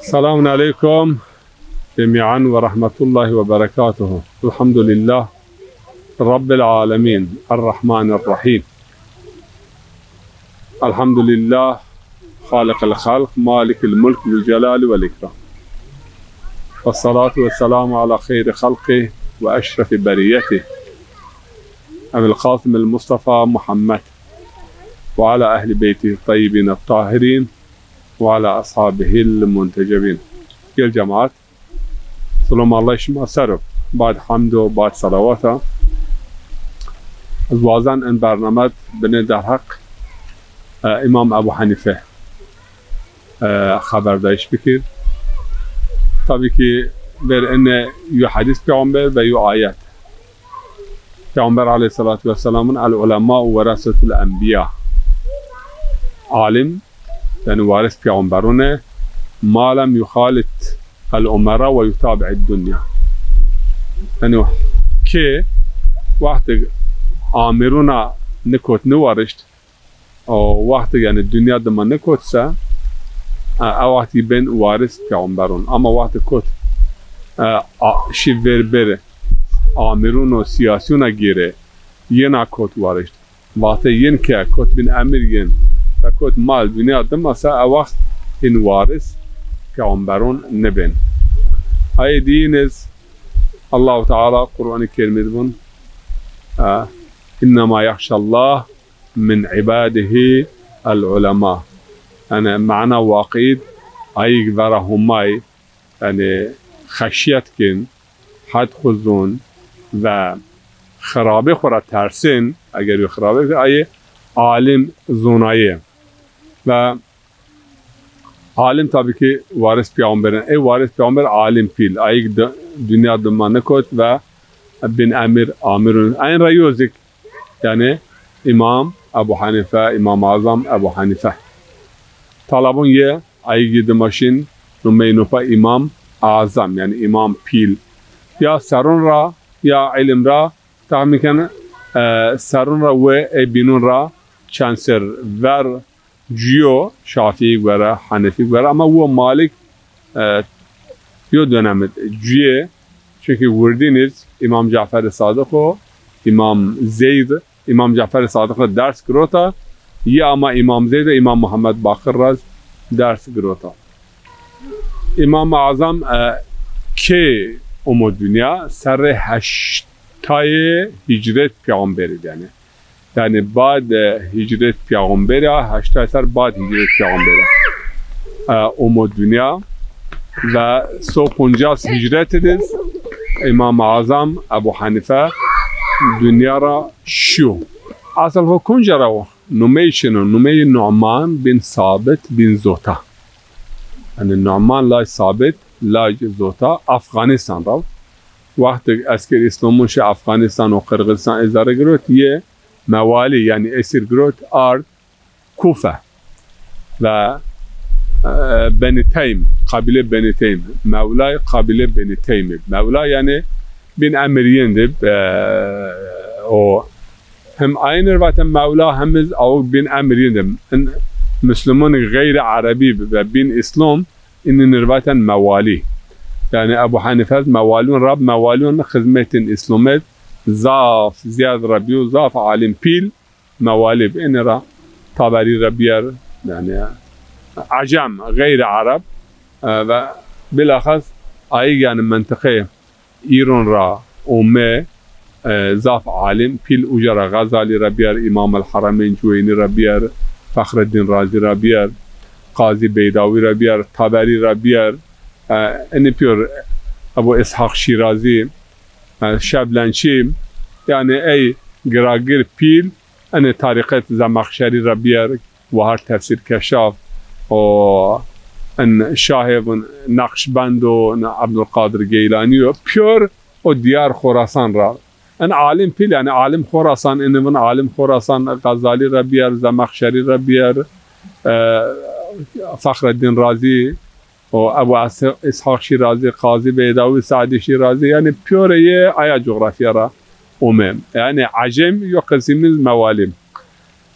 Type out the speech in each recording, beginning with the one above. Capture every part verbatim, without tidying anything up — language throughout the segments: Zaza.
السلام عليكم جميعا ورحمة الله وبركاته. الحمد لله رب العالمين، الرحمن الرحيم. الحمد لله خالق الخلق مالك الملك ذو الجلال والإكرام. والصلاة والسلام على خير خلقه وأشرف بريته أبي القاسم المصطفى محمد وعلى أهل بيته الطيبين الطاهرين وعلى أصحابه المنتجبين. Gel cemaat, selam Allah şima ser o. Bad hamd û bad selawata. Ez wazan in bername binê derheq, e, Îmam Ebu Henîfe, e, xeberdayîş bikir. Tabî ki ver ine yo hedîs peyxamber ve yo ayet. Peyxamber aleyhissalatu vesselamın "El ulemau weresetul enbiya". Alim, yanî waris peyxamberun e. "Ma lem yuxalit el umera ve yutabi'id dunya". Yanî ki wextê amiruna nikot niwarişt, o wextê, yanî, dinya dima nikot se, e, e wextî bên waris peyxamberun. Ama wextê kot, e, a, şî ver bêrê amirun û siyasîyuna gêrê, yena kot warişt. Wextê yin ke kot bin emir yin ve kot mal dinya dima se, e wext in waris peyxamberun nibên. Ayê diyîn iz Allahu Teala Quranî Kerîmî di vun, e, "İnnemâ yahşallâh min ibadihi el ulema". Yanî mana waqî d, ayîg vera Homay, yanî xeşyet kin, hed xwu zon ve xirabê xwu ra tersên, eger yo xirabê ki, ayê alim zonayê. Ve alim tabî ki waris peyxamberin. Ê waris peyxamber alim pîl. Ayîg d-, dinya dima nikot ve bin emir amirun. Ayn ra yo zik, yanî Îmam Ebu Henîfe, Îmam Azam Ebu Henîfe. Talabun yê ayîg yê dima şin, numey nupa Îmam Azam, yanî Îmam pîl. Ya serun ra, ya ilim ra, tahmîn ken, e, serun ra we ê bînun ra çend ser ver cuyo, Şafîî gore, Henefî gore, ama wo Malik, e, yo dönem id cuyê, çunkî wirdîn iz Îmam Cafer Sadiq o, Îmam Zeyd, Îmam Cafer Sadiq ra ders girota, yi ama Îmam Zeyd û Îmam Muhammed Baqir ra ders girota. Îmam Azam, e, kê omo dinya? Serrê heştayê hîcret peyxamberî, yanî. Yanî bad, e, hîcret peyxamberî, heştay ser bad hîcret peyxamberî, e, omo dinya. Ve so poncas hîcret id iz Îmam Azam Ebu Henîfe dinya ra şiyo. Asıl xo kunca ra wo? Numey çin o, numey Nu'man bin Sabit bin Zota. Yanî Nu'man laj Sabit, laj Zota, Afganistan ra. Wextê esker Îslamun şi Afganistan û Qirgizistan ê zerre girot, yê mewalî, yanî esîr girot, ard Kufe. Ve, e, Benî Teym, qabîle Benî Teym. Mewlay qabîle Benî Teym ib. Mewla yanî bin emir yin di, e, o hem ayin ir vaten mewla, hem iz awik bin emir yin di. In Muslumun xeyrî Erebî ve bin Îslom, inin ir vaten mewalî. Yanî Ebu Henîfe mewalun ra, mewalun xizmetîn Îslom id zaf zîyad ra biyo, zaf alim pîl mewalî bi. Ene ra Taberî ra biyer, yanî Ecem, xeyrî Ereb, e, ve bilaxas ayîg yanî mentiqê Îron ra ome, e, zaf alim pîl uca ra Xezalî ra biyer, Îmam el Heremeyn Cuweynî ra biyer, Fexreddîn Razî ra biyer, Qazî Beydawî ra biyer, Taberî ra biyer, e, enî pîyor Ebu Îshaq Şîrazî, e, Şeblençî, yanî ey giragir pîl, enê tarîqet Zemexşerî ra biyer, wahar tefsîr Keşaf, o en şahê vun Neqşbend o, en Ebdulqadir Geylanî yo, pîyor o diyar Xorasan ra. En alim pîl, yanî alim Xorasan, enê vun alim Xorasan, Xezalî ra biyer, Zemexşerî ra biyer, e, Fexreddîn Razî, o Ebu Îs-, Îshaq Şîrazî, Qazî Beydawî, Sadî Şîrazî, yanî pîyorê yê aya cografya ra ome. Yanî Ecem yo qisîm iz mewalî.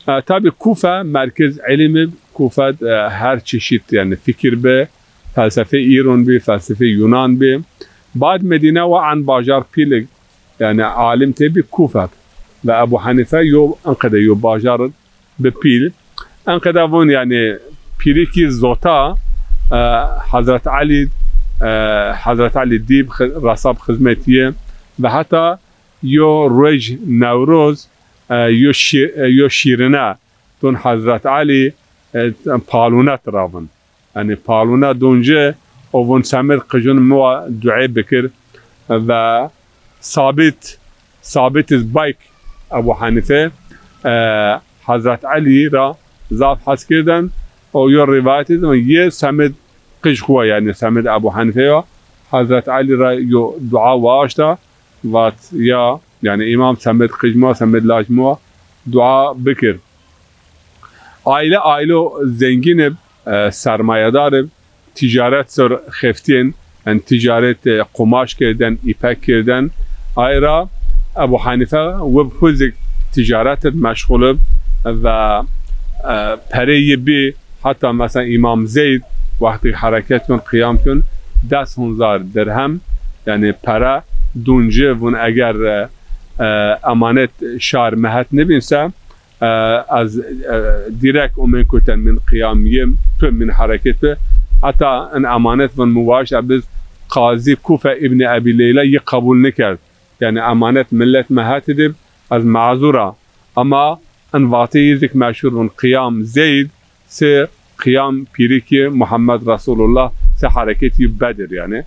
E, tabî Kufe merkez îlim ib, Kufe, e, her çeşît, yanî fikir bi, felsefê Îron bî, felsefê Yunan bî. Bad Medîne wa en bajar pîl, yanî alim tê bî Kûfe. Ve Ebu Hanife yo, enqede yo bajar bi pîl. Enqede vûn, yanî pîrîkî zota, e, Hezret Elî, e, Hezret Elî dîb xi-, resa bi xizmetîye ve heta yo ruej Newroz, e, yo şî-, e, yo şîrine dûn Hezret Elî, e, palûne tira vûn. Yanî palûne dûn ci û vûn semêd qijûn mi wa duê bikir ve Sabit, Sabit iz bayk Ebu Hanife, e, Hezret Elî ra zaf hes kêrden û yo rîvayet iz vûn yê semêd qij xwu wa, yanî semêd Ebu Hanife ya, Hezret Elî ra yo dua waşta, vat ya, yanî îmam semêd qij mi wa, semêd laj mi wa dua bikir. Aîle aîlo zengîn ib, e, sermayedar ib, tîcaret ser xeftîyên, yanî tîcaret, e, qumaş kêrden, îpek kêrden. Ay ra Ebu Hanife wib xwu zî tîcaret id meşxul ib ve, e, perê yi bî, heta mesela Îmam Zeyd wextê hereket kun, qiyam kun, des hunzar dirhem, yanî pere dûn ci, vûn eger, e, e, emanet şar mehet nibîn se, e, ez, e, dîrek omên kuten min qiyam yim, tu min hereket bi. Heta in emanet vin mi waşt, e, biz qazî Kufe Îbnî Ebî Leyla yi qebul nikerd. Yanî emanet millet mi hetî dib, ez mazur a. Ama in vateyî zîk meşhur vin qiyam Zeyd, se qiyam pîrikî Muhammed Resulullah, se hereketî Bedir yanî.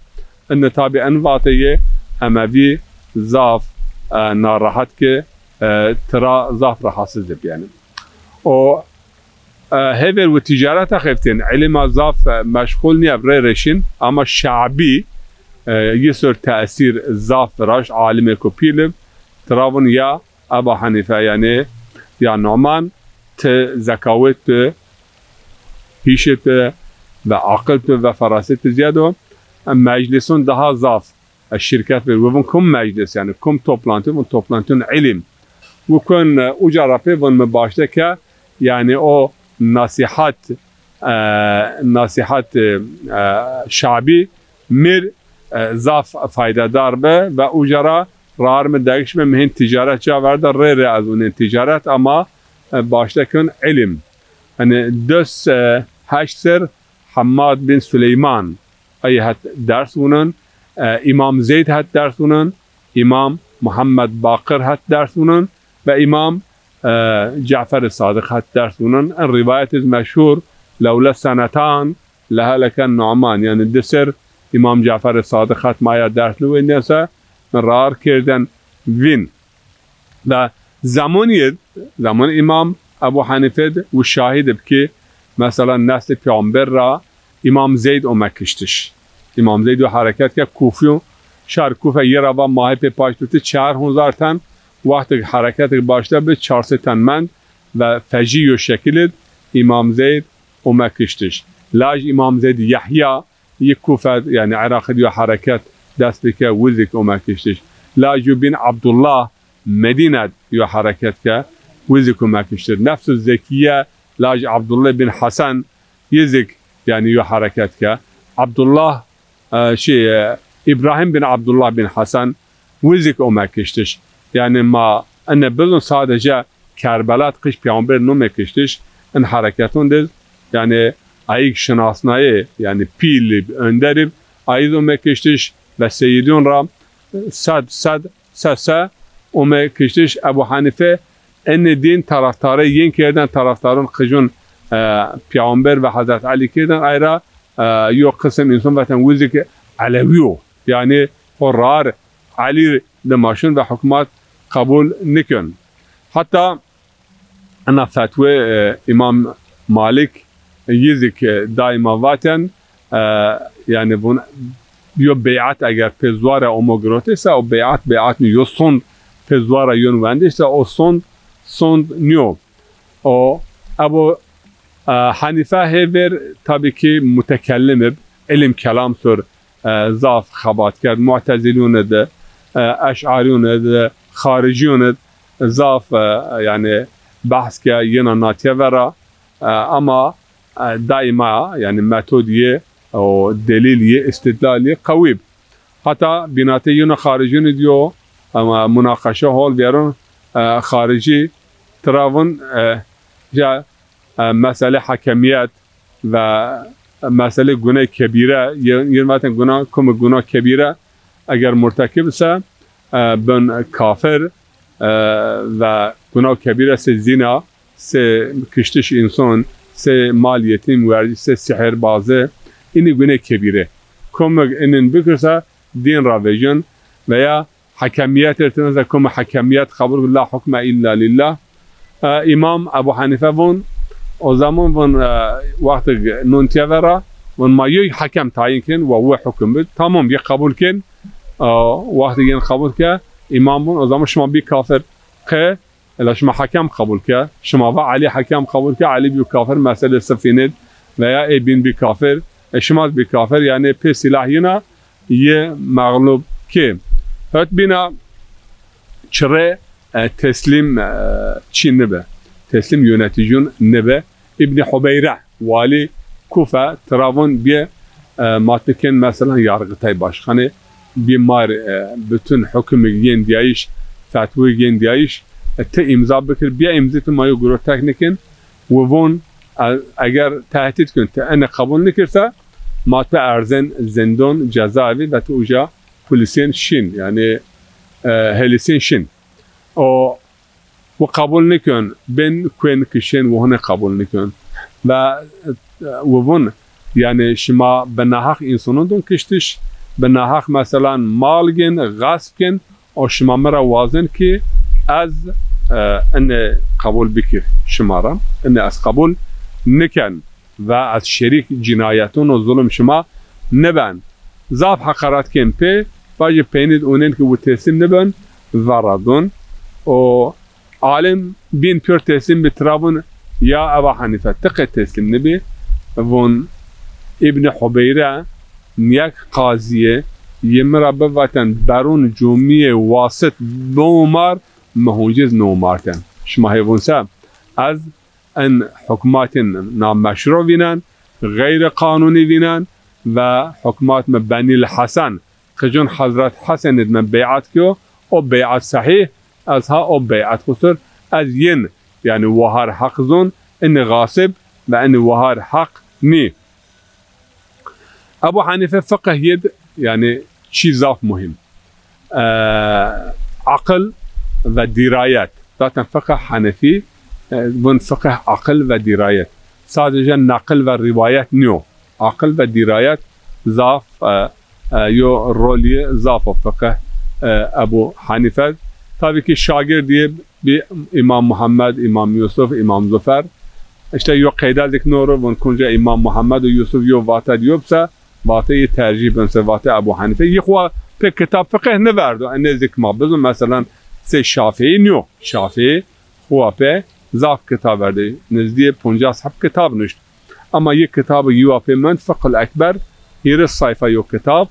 Inne tabî en vateyê Emevî zaf, e, narahat ki, e, tira zaf rahatsız ib yanî. O, e, hêver wi tîcareta xeftên, îlima zaf, e, meşxul nîya, rê reşin, ama Şabî, e, yi ser tesîr zaf viraşt, alimêko pîl ib, tira vun ya Eba Henîfe, yanî ya Numan, ti zekawet tu, hîşê tu ve aqil tu ve feraset tu ziyad o. Meclîsun daha zaf, e, şirket bikir. Wi vun kum meclis, yanî kum toplantî, vun toplantîyun îlim. Wi kun, e, uca ra pê vun mi başte ke, yanî o nasîhat, e, nasîhat, e, e, Şabî mir, e, zaf faydedar bi ve uca ra rar mi degiş bi, mi hên tîcaret ca verda, rê rê ez unên tîcaret, ama, e, başte kun îlim. Yanî des, e, heşt ser Hemmad bin Süleyman, ey het ders vunun, e, Îmam Zeyd het ders vunun, Îmam Muhammed Baqir het ders vunun ve Îmam, e, Cafer Sadiq het ders vunun. En rîvayet iz meşhur, lewle senetan leheleke Numan, yanî di ser Îmam Cafer Sadiq het maya ders niwendên se, mi rar kêrden vîn. Ve zemanî, zeman Îmam Ebu Henîfe di û şahid ib ki, mesela neslê peyxamber ra Îmam Zeyd ome kiştiş. Îmam Zeyd yo hereket ke Kufî, şar Kufe yi ra va mahê pê paşt bifti çar hunzar ten, wextik hereketik başte bi çar sey ten mend ve fecî yo şekil id Îmam Zeyd ome kiştiş. Laj Îmam Zeyd Yehya yi Kufe, yanî Iraq id yo hereket dest bike, wi zîk ome kiştiş. Laj yo bin Abdullah Medîne id yo hereket ke, wi zîk ome kiştir. Nefsu Zekîye laj Abdullah bin Hesen yi zîk, yanî yo hereket ke. Abdullah, e, şey, e, Îbrahîm bin Abdullah bin Hesen wi zîk ome kiştiş. Yanî ma ene bizun sadece Kerbela id qij peyxamber nome kiştiş, in hereketun di, yanî ayîk şinasnayê, yanî pîl ib, önder ib, ayî zî ome kiştiş ve seyîdun ra sed, sed, se, se ome kiştiş. Ebu Henîfe ene dîn taraftarê yin kêrden, taraftarun qijun, e, peyxamber ve Hezret Elî kêrden, ay ra, e, yo qisim însan veten wi zîk Elewî yo. Yanî ho rar Elî di maşin ve hukmat qebul nikun. Heta ena fetwe, e, Îmam Malik yi zîk, e, daîma vaten, e, yanî vun yo beyat eger pê zuare omo girotê se, o beyat, beyat nîyo, yo sond pê zuare yon wendê se, o sond, sond nîyo. O Ebu, e, Henîfe hêver tabî ki mutekellim ib, îlim kelam sur, e, zaf xebat kerd. Mu'tezilîyûn id, e, Eş'arîyûn id, Xaricîyûn id zaf, e, yanî behs ke yena natiye vera, e, ama, e, daîma yanî metod yi o delîl yê, îstidlal yê qewî bi. Heta bînatê yino xaricînî diyo, ema munaqeşe hol vîyerun, e, xaricî tira vun, e, ja, e, meselê hakemîyet ve meselê guney kebîre, yê-, yê vaten guna, kumê guna kebîre, eger murtekib se, e, bin kafir, e, ve guna kebîre se zîna, se kiştiş însan, se mal yetîm werdiş, se sihirbazi, înî gunê kebîre. Kumig inin bikirse dîn ra vejin veya hakemîyet ir tine se, kumig hakemîyet qebul kir, la hukme îlla lîllah. E, Îmam Ebu Henîfe von, o zaman von, e, wextig nun tiye vera, von ma yoy hakem tayîn kin, wa wi hukum bid. Tamam, yê qebul kin. E, wextig yin qebul ke, îmam von, o zaman şima bî kafir. Qe Ela şima hakem qebul ke, şima va Elî hakem qebul ke, Elî bîyo kafir, meselê Sifîn id veya ê bîn bî kafir, e, şima bî kafir, yanî pê sîlah yina yê mexlub kê. Hot bîna çirê, e, teslîm, e, çî nibi. Teslîm yönetîcûn nibi. Îbnî Hubeyre, walî Kufe, tira vun bîye, e, ma ti kên, meselan, yargıtay başkanê, bî mar, e, bütün hukimig yên diyayîş, fetwig yên diyayîş, e, ti îmza bikir, bîye îmzî ti ma yo guro tek nikên, wi vun, e, eger tehdîd kên, ti enê qebul nikirse, ma ti erzên zindon, cezaevî ve ti uca pulisên şin, yanî, e, helîsên şin. O wi qebul nikên, bên kuên kişên wi hunê qebul nikên. Ve, e, wi vun, yanî şima bi nahaq însanûn dun kiştiş, bi nahaq meselan mal gên, gasp kên, o şima mi ra wazên ki ez, e, inê qebul bikir şima ra, inê ez qebul niken ve ez şerîk cînayetûn û zulm şima niben. Zaf heqaret kên pê, vajî peynî di unên ki wi teslîm nibin, vera dun. O alim bîn pîyor teslîm bi, tira vun, ya Eba Henîfe, ti qe teslîm nibî? Vun, Îbnî Hubeyre, niyek qazîyê, yê mi ra bivaten berûn cûmîyê wasit biomar, mi huncî iz niomarten. Şima hê vun se? Ez in hukmatên nameşru vînen, xeyrê qanûnî vînen ve hukmat mi Benîl Hesen, qicûn Hezret Hesenî di mi beyat kîyo, o beyat sehîh, ez ha o beyat xusur, ez yin, yanî wahar heq zon, inî xasib ve inî wahar heq nî. Ebu Henîfe fiqih yê di, yanî çî zaf muhîm. E, aqil ve dîrayet. Zaten fiqih Henefî, e, vun fiqih aqil ve dîrayet. Sadece naqil ve rîwayet nîyo. Aqil ve dîrayet zaf, e, e, yo rolî zaf o fiqih, e, Ebu Henîfe. Tabî ki şagirdî bî Îmam Muhammed, Îmam Yusuf, Îmam Zufer. Îşte yo qeyde zik noro, vun kunca Îmam Muhammed û Yusuf yo vate di yo bise, vate yê tercîh bin se vate Ebu Henîfe. Yê xwu pê kitab fiqih niverdo, e nêzik ma bizun, meselan, sey Şafîî nîyo. Şafîî xwu pê zaf kitab verde, nizdîyê poncas heb kitab nuşt. Ema yê kitabê yewa pê mend Fiqhul Ekber, hîris sayfa yo kitab,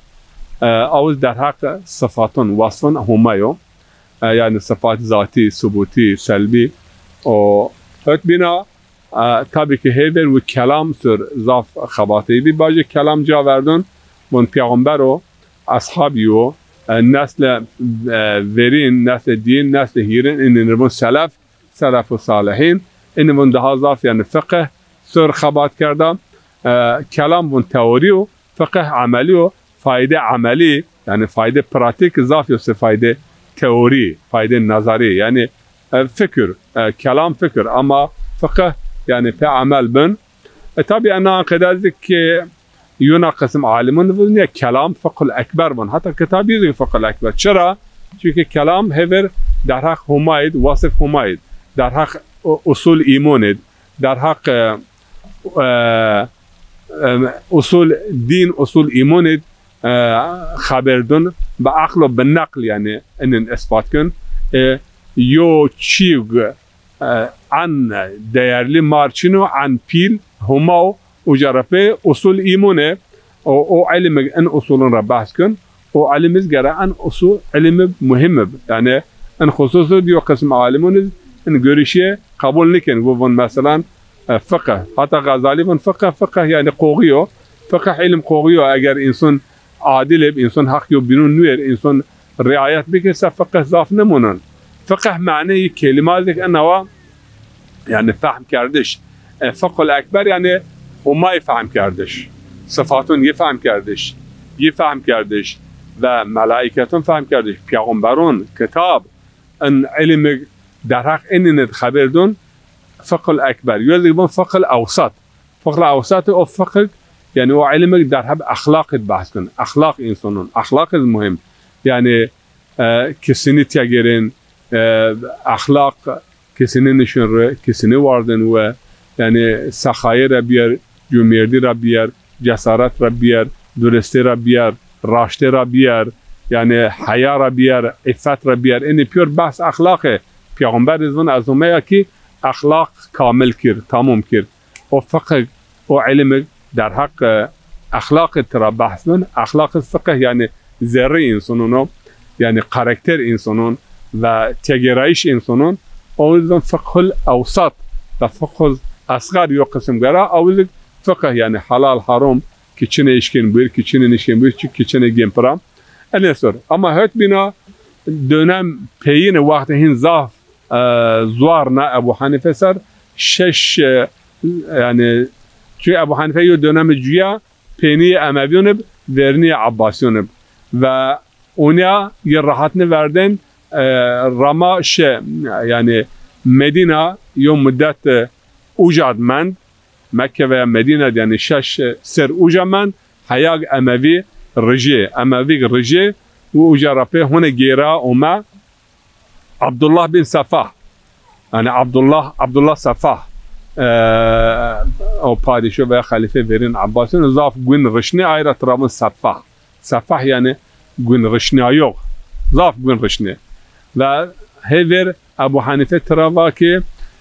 e, awiz derheq sifatun, wasfun Homa yo. E, yanî sifat zatî, subutî, selbî. O hot bîna, e, tabî ki hêver wi kelam sur zaf xebatî bî. Bajê kelam ca verdun, vun peyxamber o, eshabî o, e, nesle, e, verîn, nesle dîn, nesle hîrin, inî vun selef, selef û salihîn, inî vun daha zaf, yanî fiqih sur xebat kerda. E, kelam vun teorî yo, fiqih emelî yo, fayde emelî, yanî fayde pratîk zaf yo se fayde teorî, fayde nazarî, yanî, e, fikir, e, kelam fikir, ama fiqih, yanî pê emel bin. E, tabî ena qeyde zik ki yona qisim alimûn vun ya kelam Fiqhul Ekber vun. Heta kitabî zik Fiqhul Ekber. Çira? Çunkî kelam hêver derheq Homayî di, wasif Homayî di, derheq u-, usul îmonî di, derheq, e, e, e, usul dîn, usul îmonî, e, xeber dun, bi aql û bi neql, yanî inin ispat kin. E, yo çîg, e, en değerli mar çin o, en pîl, Homa o, uca ra pê usul îmon e, o, o ilimig in usulun ra behs kin. O ilim iz gere en usul, ilimi muhim ib. Yanî in xusus id yo qisim alimûn iz in görüşî qebul nikin. Wi vun meselan, e, fiqih. Heta Xezalî vun fiqih, fiqih yanî qoxî yo. Fiqh îlim qoxî yo, eger înson adil ib, înson heq yo bînûn nûêr, înson riayet bikir se fiqh zaf nêmûnon. Fiqh maneyî kelîma zik enawa, yanî fehm kerdiş. E, fiqhul ekber yanî Homayî fehm kerdiş. Sifatûn yî fehm kerdiş. Yî fehm kerdiş. Ve melaîketûn fehm kerdiş. Peyxamberûn, kitab, in îlimig derheq enîn id xeber dûn, fiqhul ekber. Yo zî vûn fiqhul ewsat. Fiqhul ewsat o fiqhig, yanî o îlimig derheb exlaq id behs kin. Exlaq însanûn. Exlaq id muhîm. Yanî, e, kisinî tîya gêrên, e, exlaq kisinî nişin ri, kisinî wardin we. Yanî sexayî ra bîyer, cumêrdî ra bîyer, cesaret ra bîyer, duristî ra bîyer, raştî ra bîyer, yanî heya ra bîyer, îffet ra bîyer. Enî pîyor behs exlaqê. Peyxamber zî vûn ez omeya kî exlaq kamil kir, tamûm kir. O fiqhig, o îlimig derheq, e, exlaqî tira behs bin. Exlaqî fiqh yanî zerrî însanûn o, yanî karakter însanûn ve têgêrayîş însanûn. O yüzden fiqhul ewsat ve fiqhul esgar yo qisim gera. O yüzden fiqh yanî helal, haram, ki çinê îşkên buyur, ki çinê nişkên buyur, çi ki çinê gên pira. Enê sor. Ama het bîna dönem peyîne wextê hîn zaf, e, zuar na Ebu Hanife ser şeş, e, yanî, çünkü Ebu Hanife yo dönemi cuya peynî Emevîyon ib, vernî Abbasîyon ib. Ve onya yê rahat niverdên, e, rama şe, yanî Medîna yo mudet, e, uca d mend, Mekke veya Medîna d, yanî şeş, e, ser uca mend, heyag Emevî rijê, Emevîg rijê û uca ra pê hone gêra ome Abdullah bin Sefah. Yanî Abdullah, Abdullah Sefah, e, o padîşo veya xelîfê verîn Abbasîyon zaf gwin rişnê, ay ra tira vûn Sefah. Sefah yanî gwin rişnayox. Zaf gwin rişnê. Ve hê ver Ebu Hanife tira va ki,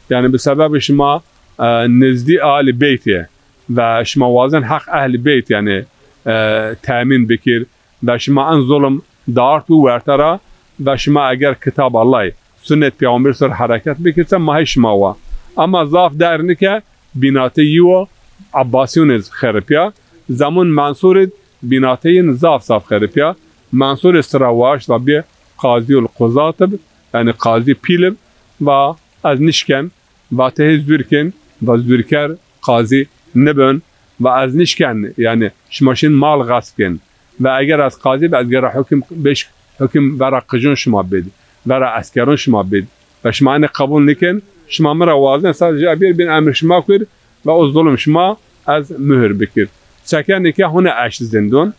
yanî bi sebebê şima, e, nizdî Ahlî Beyt ê ve şima wazen heq Ehlî Beyt yanî, e, temîn bikir ve şima en zulm dart û werte ra ve şima eger kitab Allahî, sunnet peyxamberî ser hereket bikir se ma hê şima wa. Ama zaf der nike bînatê yi wo Abbasîyon iz xeripya. Zemûn Mensûr id bînatê yin zaf zaf xeripya. Mensûr iz tira waşt va bê qazîyul quzat ib, yanî qazî pîl ib, va ez nişken, va tehê zûrkên, va zûrker qazî nibin, va ez nişken, yanî şima şin mal xesb kên. Va eger ez qazî bi, ez gera hukim beş, hukim vera qijûn şima bid, vera eskerûn şima bid. Va şima enê qebul nikên, şima mi ra wazen, sadece ebîr bin emir şima kur, va o zulm şima ez muhir bikir. Seke nike hune eşt zindon,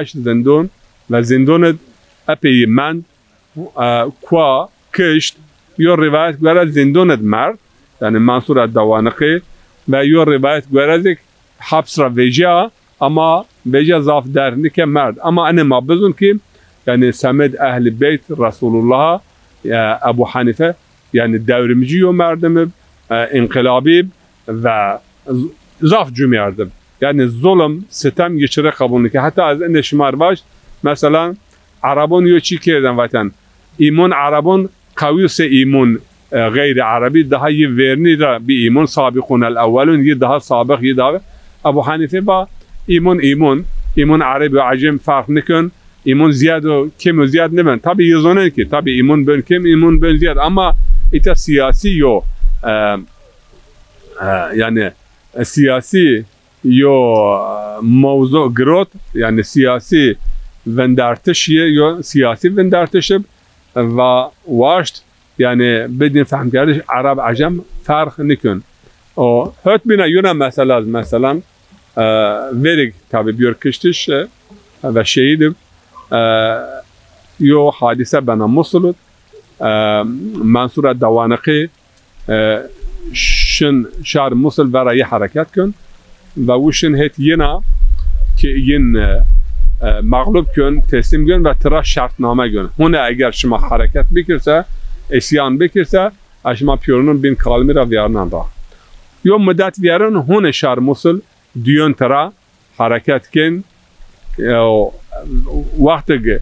eşt zindon ve zindon id epey mend, e, kua, kişt, yo rîwayet gore zindon id merd, yanî Mensûr ed Dewaniqî, ve yo rîwayet gore zik heps ra vecîya, ama vecîya zaf der nike merd. Ama enê ma bizûn ki, yanî semêd Ehlî Beyt Resulullaha, e, Ebu Hanife, yanî dewrimcî yo merdim ib, e, înqilabî ib ve z-, zaf cumêrd ib. Yanî zulm, sitem yi çi rê qebul nike. Heta ez endê şima r' vaj, mesela, Erebon yo çî kêrden vaten. Îmon Erebon qewî se îmon, e, xeyrî Erebî, daha yi vernî ra bi îmon, sabîqûnel ewwelûn, yi daha sabiq, yi daha. Ebu Hanife va, îmon îmon, îmon Ereb û Ecem ferq nikon, îmon ziyad û kêm û ziyad nibin. Tabî yi zonen ki, tabî îmon bön kêm, îmon bön ziyad. Ama îta siyasî yo, e, e, yanî, e, siyasî yo, e, mewzu girot, yanî siyasî vindertiş yê, yo siyasî vindertiş ib, va waşt, yanî bidîn fehmkerdiş Ereb Ecem ferq nikon. O hot bîna yuna mesela, mesela, e, verig tabî bîyor kiştiş, e, ve şehîd ib, e, yo hadîse bena Musul id, e, Mensûr ed Dewaniqî, e, şin şar Musul vera yi hereket kön ve wu şin hêt yina ki yin, e, e, mexlub kön, teslîm gön ve tira şertname gön. Hune eger şima hereket bikir se, îsyan bikir se, ez şima pîyorûnûn bin kalimî ra vîyarnan ra. Yo mudet vîyarên hune şar Musul dîyon tira hereket kên, e, wextig, e,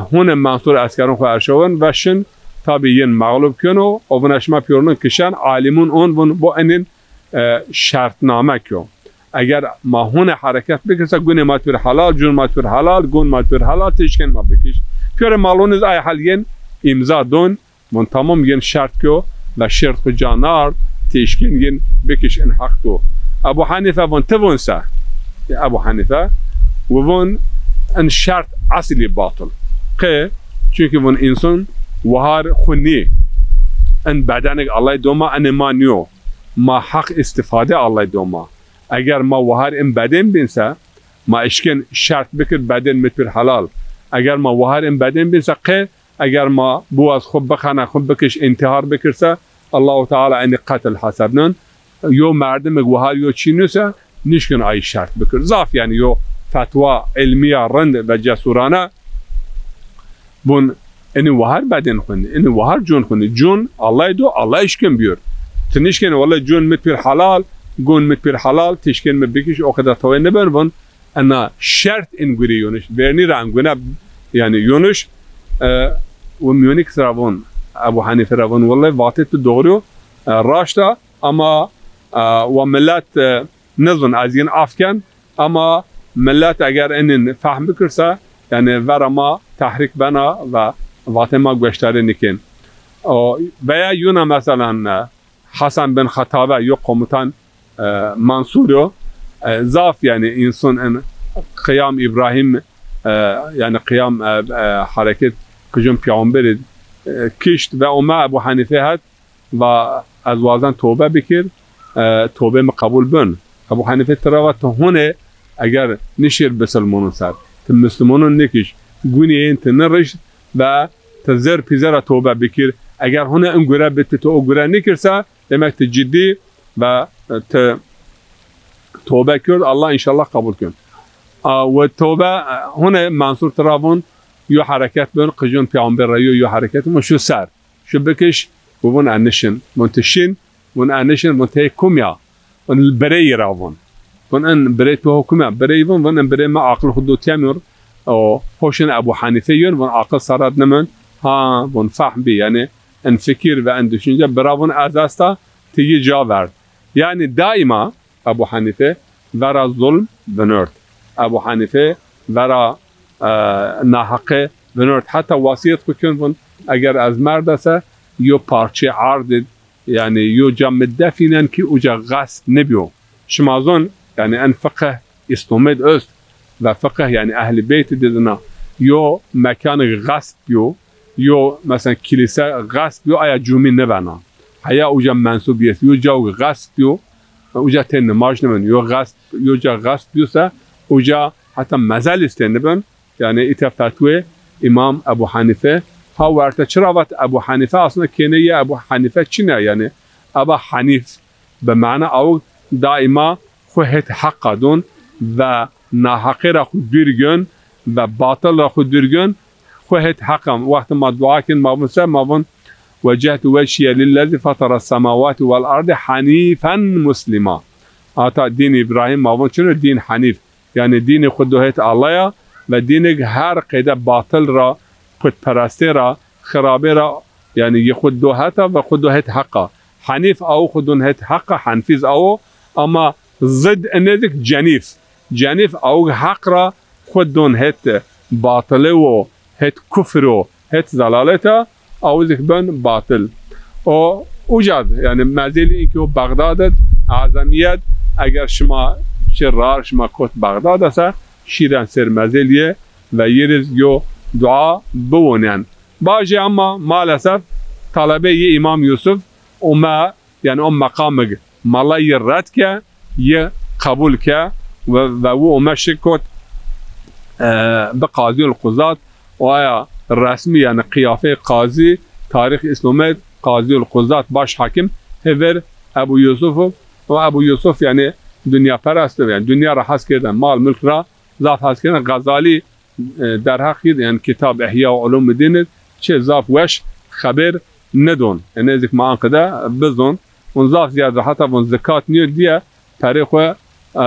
hune Mensûr eskerûn xwu erşawin ve şin, tabî yin mexlub keno, o vuna şima pîyorûnûn kişen, alîmûn on vun bo enîn, e, şertname kyo. Eger ma hune hereket bikirsa, gunê ma tûr helal, cûn ma tûr helal, gun ma tûr helal, têşkên ma bikiş. Pîyorê malon iz ay hel yên îmza don, von tamam, yên şert kyo ve şert xu ca nard, têşkên yên bikiş, in heq to. Ebu Hanife von, ti von se? Ebu Hanife wi von, in şert esilî batil. Qe? Çunkî von însan wahar xu nî. In bedenik Allay do ma, inê ma nîyo. Ma heq îstîfade Allay do ma. Eger ma wahar in bedên bîn se, ma eşkên şert bikir bedên mi tûr helal. Eger ma wahar in bedên bîn se, qe eger ma biwaz xu bixena, xu bikiş, întîhar bikir se, Allahu Teala enî qetil hesebnon. Yo merdimik wahar yo çî nuse, nişkin ay şert bikir. Zaf yanî yo fetwa ilmîya rind ve cesurane. Bun, inî wahar bedên xu nî, inî wahar cûn xu nî. Cûn Allay do, Allay eşkên bîyor. Ti nişkên wele cûn mi tûr helal, gun mi tûr helal, têşkên mi bikiş, o qeda tawê nibin, vun ena şert in gurê yoniş. Vernî ra in gune, yanî yoniş, e, wi mîyonik sira vun, Ebu Hanife ra vun, wele vatê tu doğru yo, e, raşt a, ama, e, wa millet, e, nizun, ez yin af ken, ama millet eger enin fehm bikirse, yanî vera ma tehrîk bena ve vatê ma gueştarê nikên. O, veya yuna meselan, e, Hasan bin Xetabe yo komutan, e, Mansur yo, e, zaf yanî însan in qiyam Îbrahîm, e, yanî qiyam, e, e, hereket qijûn peyxamberî, e, kişt ve ome Ebu Hanife het, va ez wazen tobe bikir, e, tobe mi qebul bin. Ebu Hanife tira va ti hune eger nişêr bisilmonon ser, ti misilmonon nikiş, gunê yên ti nirişt ve ti zer pîzera tobe bikir. Eger hune in gure bi ti, ti o gure nikirse, demek ti cidî ve, e, ti tobe kerd, Allah înşallah qebul kin. A, we tobe, e, hune Mansur tira vun, yo hereket bin, qijûn peyxamber ra yo, yo hereket bin, şu ser. Şu bikiş, wi vun enişin. Vun ti şin, vun enişin, vun tey kum ya. Vun birey ra vun. Vun in birey tu ho kum ya. Birey vun, vun in birey ma aqil xu do temiyor. O hoşin Ebu Hanife yön, vun aqil sarat nimön. Ha, vun fahm bi, yanî in fikir ve in düşünce bira vun ez esta, ti yi ca verd. Yanî daima Ebu Hanife vera zulm vinort. Ebu Hanife vera, e, naheqe vinort. Heta wasiyet xu kön vun, eger ez merda se, yo parçe ard id, yanî yo ca mi defînen ki uca gasp nibiyo. Şima zon, yanî en fiqh Îslamid ost ve fiqh yanî Ehlî Beyt didina. Yo mekanik gasp biyo, yo, mesela, kilîse xesp yo, aya cumî nibena. Heya uca mensûb yês, yo caw xesp yo, uca tê nimaj nibin. Yo xesp, yo ca xesp yo se, uca heta mezelîs tê nibin. Yanî îta fetwê Îmam Ebu Hanife. Ha werte çira vat Ebu Hanife? Aslında kênê yê Ebu Hanife çin a, yanî Eba Hanîf. Bi mana awik daîma xwu hêt heqa don ve naheqê ra xwu dûr gön ve batil ra xwu dûr gön, xwu hêt heqa. Wextê ma dua kên, ma vun se, ma vun, "Wecehtu wechîye lillezî fatara semawati wel ardî hanîfen muslîma." Ata dîn Îbrahîm ma vun çin o, dîn henîf. Yanî dînê xwu do hêt Allay a ve dînêk her qeyde batil ra, putperestê ra, xirabê ra, yanî yi xwu do heta ve xwu do hêt heqa. Henîf awo xwu don hêt heqa, henfîz awo, ama zid inêdik cenîf. Cenîf awik heq ra xwu don hêt batili wo, hêt kufir o, hêt zelaleta, awizik ben batil. O uca d, yanî mezelî inkî o Bexdad id, Azemîye d, eger şima şi rar, şima kot Bexdad ese, şîren ser mezelîye ve yiriz yo dua biwonên. Bajê ama maalesef talebê yê Îmam Yusuf ome, yanî o meqamig mala yi red ke, yi qebul ke ve, ve wi ome şi kot, e, bi Qazîul Quzat, o aya resmî, yanî qiyafeyê qazî, tarîx Îslamê Qazîul Quzat, baş hekim, hêver Ebu Yusuf o. O Ebu Yusuf yanî dunyaperest o, yanî dunya ra hes kerden, mal mulk ra zaf hes kerden. Xezalî e, derheq yi de, yanî kitab Îhya Ulûmîddîn id çi zaf weş xeber nidon. E, nêzik ma anqide bizon. Vun zaf zîyad ra heta vun zikat nîyo dîye, perê xwu, e,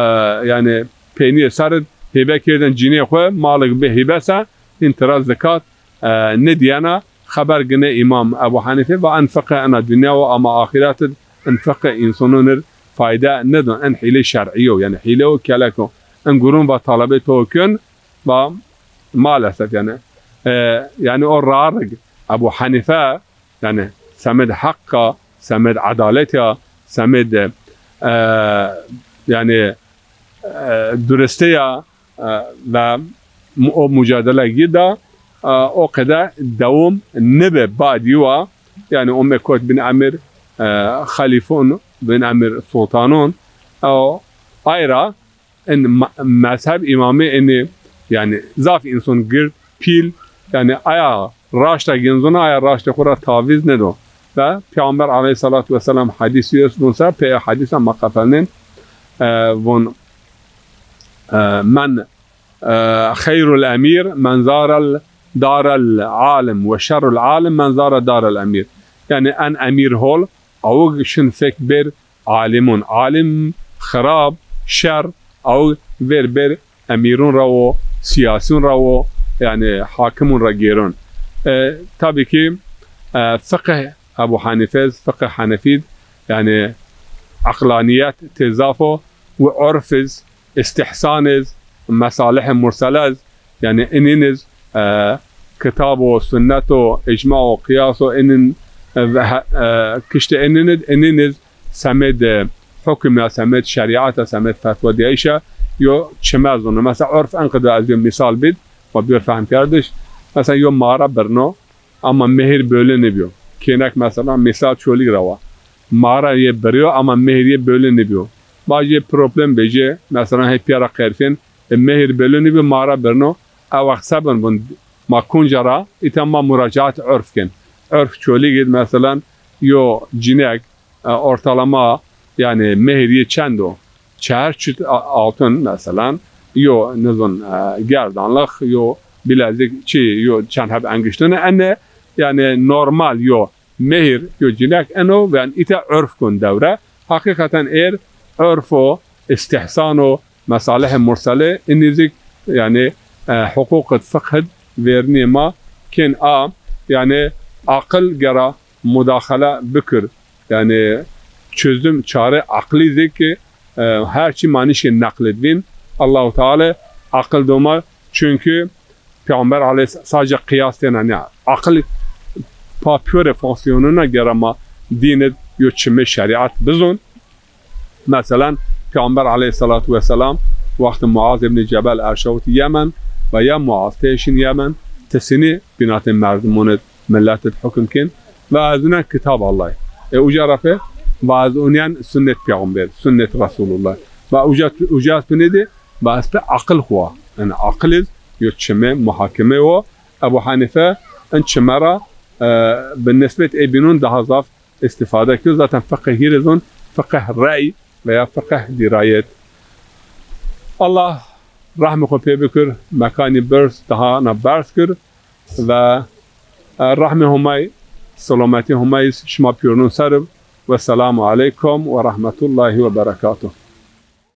yanî peynîyê ser id hîbe kerdin cinîyê xwu, malik bi hîbe se, hîn tira zikat, e, nidîyena. Xeber gine Îmam Ebu Henîfe va en fiqh ena dinya wo, ama axîret id en fiqh însanon ir fayde nidon. En hîlê şer'î yo, yanî hîle û kelek o. En gurun va talebê to kin, va maalesef, yanî, e, yanî o rarig Ebu Hanife, yanî semed heq a, semed edalet a, semed, e, yanî, e, duristî ya, e, ve mu-, o mucadele yi da, e, o qede dewom nibe badî wa, yanî o mekot bin emir, e, xelîfon, bin emir sultanon, e, o ayra en ma-, mezheb îmamî enî, yanî zaf însan gird, pîl, yanî aya raşta gênzona, aya raştê xo ra tavîz nêdo. Ve Peyxamber aleyhissalatu vesselam hedîsî est, vun se pê hedîsa ma qefelnên, e, vun, e, men, e, xeyrul emîr men zarel darel alim ve şerrul alim men zare darel emîr. Yanî en emîr hol, awig şin fek bêr alimon. Alim xirab, şer, awig vêr bêr emîrun ra wo, sîyasîun ra wo, yanî hakimûn ra gêron. E, tabî kî, e, fiqh Ebu Hanîfe iz, fiqh Henefî d, yanî eqlanîyet tê zaf o, wi urf iz, îstîhsan iz, mesalihê mursele iz, yanî inîn iz, e, kitab o, sunnet o, îcma o, qiyas o, inîn, e, ve he-, e, kiştê inîn id, inîn iz, semêd, e, hukm ya, semêd şerîet a, semêd fetwa dîyayîş a, yo çime zono. Mesela urf en qede ez yo mîsal bid, ma bîyor fehm kerdiş. Mesela yo mare birno, ama mehir bölü nêbîyo. Kênek mesela mîsal Çolîg ra wa. Mare yê birîyo ama mehir yê bölü nêbîyo. Vajê problem vejê, mesela hê pîya ra qerfên, e, mehir bölü nêbîyo, mare birno. Ew wext se bin vun, ma kunca ra, îta ma muracaat urf kên. Urf Çolîg id mesela yo cinek, e, ortalama, yanî mehir yê çend o? Çar çut a-, altın mesela, yo, nizon, e, gerdanlix, yo bilezik, çi, yo çend heb engiştine, ene, yanî normal yo mehir, yo cinek eno, ve yanî îta urf kon dewre. Heqîqeten êr urf o, îstîhsan o, mesalihê mursele, inî zik, yanî, e, huquq id, fiqh id vernîyê ma kên a, yanî aqil gera mudaxele bikir. Yanî çözüm, çare aqlî zik, e, her çî ma nişkên neqlid vîn. Allahu Teala aqil do ma, çunkî Peyxamber aleyhis-, sadece qiyas têna nîya. Aqil pa pîyorê fonksiyonuna gera ma dîn id yo çimê şerîet bizon. Mesela, Peyxamber aleyhissalatu vesselam wextê Muaz îbnî Cebel erşawit Yemen ve ya Muaz, ti şin Yemen, ti sinî bînatê merdimon id, millet id hukm kên, ve ez unen kitab Allahî. E, uca ra pê ve ez unen sunnet Peyxamber, sunnet Resulullah. Ve uca, uca ez pinê de, ve ez pê aqil xwu wa. Yanî aqil iz yo çimê muhakeme wo. Ebu Hanife in çime ra, e, bi nisbet ê bînun daha zaf îstîfade kir. Zaten fiqh hîrê zon, fiqh rey veya fiqh dirayet. Allah rehmê xwu pê bikir, mekanî birz, daha na berz kir ve, e, rehmê Homay, selametî Homay şima pîyorunun ser ib. Wesselamu aleykum ve rahmetullahi ve berekatuh.